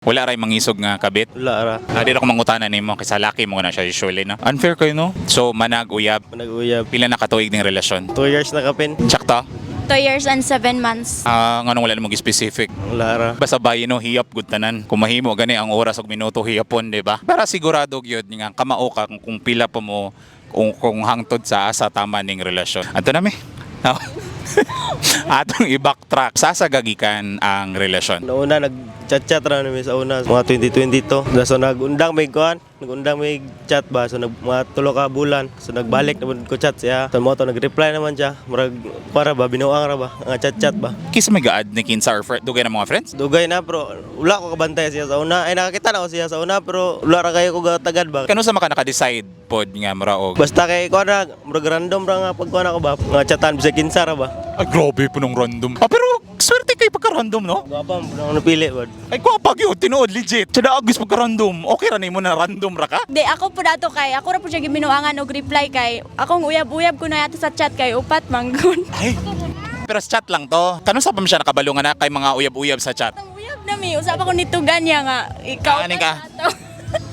Wala ray mangisog nga kabit. Wala ra. Ah, di ra ko mangutana nimo kay sa laki mo na siya usually, no. Unfair kayo, no. So manag uyab, Manag-uyab. pila na katuig ning relasyon? 2 years na kapin. Tsakto? 2 years and 7 months. Ah, nganong wala namong specific? Wala ra. Basta bayi, no, hiyap gud tanan. Kung mahimo gani ang oras ug minuto hiyapon, di ba? Para sigurado gyud nga kamao ka kung pila pa mo kung hangtod sa asa tama ning relasyon. Anto na mi. Atong i-backtrack. Sasagagikan ang relasyon. Nauna nag-chat-chat ra nami sa una mga 2022. So nagundang may kuan, nagundang may chat ba, so nag mga 3 ka bulan. So nagbalik naman ko chat siya. So mo to nag-reply naman siya. Murag para ba binuang ra ba nga chat-chat ba. Kisa may ga-add ni kinsa or friend, dugay na mga friends? Dugay na pero wala ko kabantay siya sa una. Ay, nakakita na ko siya sa una pero wala ra kayo ko tagad ba. Kano sa maka naka-decide pod nga mura og Basta kay kuan ra, murag random ra nga pagkuan ako ba. Nga chatan bisag kinsa ra ba. Ay, grabe po nung random. Ah, pero swerte kay pagka-random, no? Gwapa mo na napili ba. Ay, gwapa gyud, tinuod, legit. Tsada agos pagka-random. Okay ra nimo na random ra ka? Di, ako po dato kay, ako ra po siya giminuangan og reply kay, akong uyab-uyab ko na yato sa chat kay upat manggun. Ay. Pero sa chat lang to. Kano sa pa man siya nakabalo nga na kay mga uyab-uyab sa chat? Ang uyab na mi, usap ako nito ganya nga, ikaw Ah, ani ka? pa sa ato.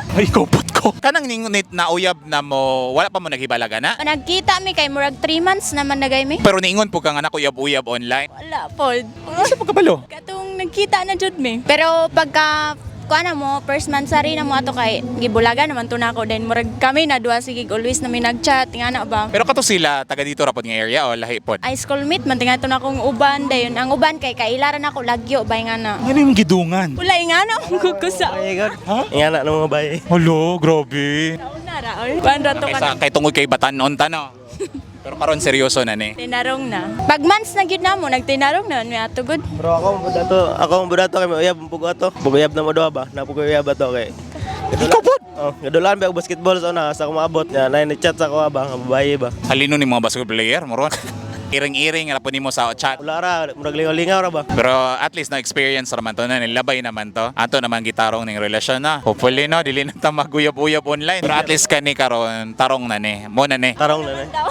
Ay, ikaw put ko. Kanang ning na uyab na mo, wala pa mo naghibalaga na? Nagkita mi kay murag 3 months naman nagay mi. Pero niingon po ka nga na uyab-uyab online. Wala po. Sa pagkabalo? Katong nagkita na jud mi. Pero pagka kuan na mo, first month sari na mo ato kay gibulaga naman to na ako, then murag kami na duha sige always na mi nagchat nga na ba. Pero kato sila, taga dito ra pod nga area o lahi pod? High school mate man tinga to na akong uban, dayon ang uban kay kailaran ako lagyo bay nga na. Ano yung gidungan? Wala nga na mo ko sa Ay god. Ha? Nga na ng mga bayi. Hello, grabe. Una ra oy. Kuan ra to Kay, sa, ka. kay tungod kay batanon ta, no? Pero karon seryoso na ni. Tinarong na. Pag months na gyud na mo nagtinarong na mi ato gud. Pero ako ang budato, ako ang budato kay may uyab ang ato. Puguyab na mo duha ba? Napuguyab ato kay. Ikaw pod! Oh, gadulan ba og basketball sa una sa ako maabot nya nay ni chat sa ako ba nga babae ba. Halino ni mga basketball player, moron. Iring-iring ra po nimo sa chat. Wala ra, murag lingaw-lingaw ra ba. Pero at least na-experience raman to na nilabay naman to. Ato naman gitarong ning relasyon na. Hopefully, no, dili na ta maguyab-uyab online. Pero at least kani karon tarong na ni. Mo na ni. Tarong na ni. Daw.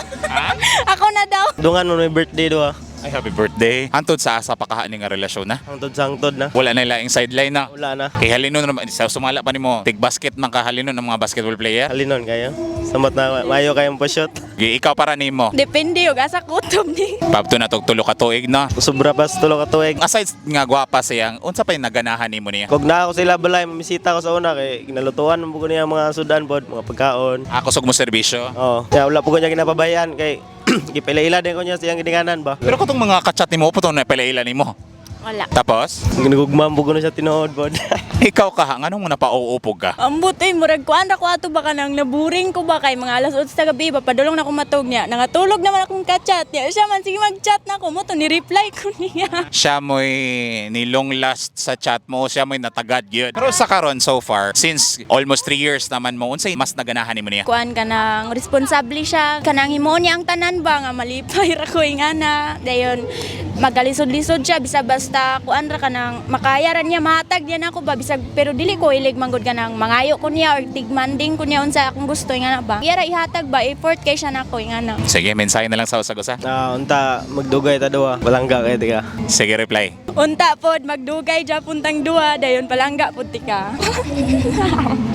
Ako na daw. Dungan mo may birthday duha. Ay, happy birthday. Antod sa asa pa kaha ni nga relasyon na. Hangtod sa hangtod na. Wala na laing sideline na. Wala na. Kay halino naman sa sumala pa nimo, tig basket man ka halino ng mga basketball player. Halinon kayo. Samot na mayo kayong pa-shot. Gi ikaw para nimo. Depende og asa kutob ni. Pabto na tog 3 ka tuig na. Sobra pa sa 3 ka tuig. Aside nga gwapa siyang, unsa pa yung naganahan nimo niya? Kog na ako sila balay, mamisita ko sa una kay ginalutuan mo ko niya mga sudan pod, mga pagkaon. Ako sug mo serbisyo. Oh, kaya wala po ko niya ginapabayaan kay gipaila-ila din ko niya siyang gininganan ba. Pero kutong mga kachat nimo, putong na pala nimo. Wala. Tapos, Ginugugma po ko na siya tinuod pod. ikaw ka, nganong mo napauupog ka? Ambot eh, murag kuan ra ko ato ba kanang naburing ko ba kay mga alas 8 sa gabi ba padulong na ko matug niya. Nangatulog naman akong ka-chat niya. Siya man sige mag-chat na ako mo to ni reply ko niya. Siya mo'y ni long last sa chat mo, siya mo'y natagad yun. Pero sa karon so far, since almost 3 years naman mo, unsay mas naganahan nimo niya? Kuan kanang responsable siya, kanang himuon niya ang tanan ba nga malipay ra ko ingana. Dayon magalisod-lisod siya bisag basta kuan ra kanang makaya ra niya mahatag niya nako ba bisag pero dili ko ilig manggod kanang mangayo ko niya or tigmanding ko niya unsa akong gusto ingana ba. Iya ra ihatag ba effort kay siya nako ingana. Sige, mensahe na lang sa usag-usa. Ah, unta magdugay ta duha. Palangga kay tika. Sige, reply. Unta pod magdugay japon tang duha dayon palangga pod tika.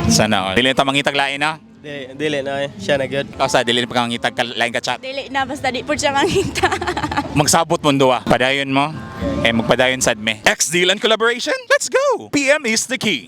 Sana all. Dili na ta mangitag lain na. Dili, dili na eh. Siya na gyud. Ikaw sa dili na pa mangitag lain ka chat. Dili na basta di pod siya mangita. Magsabot mo duwa. Padayon mo. Eh, magpadayon sad me. X-Deal and collaboration? Let's go! PM is the key.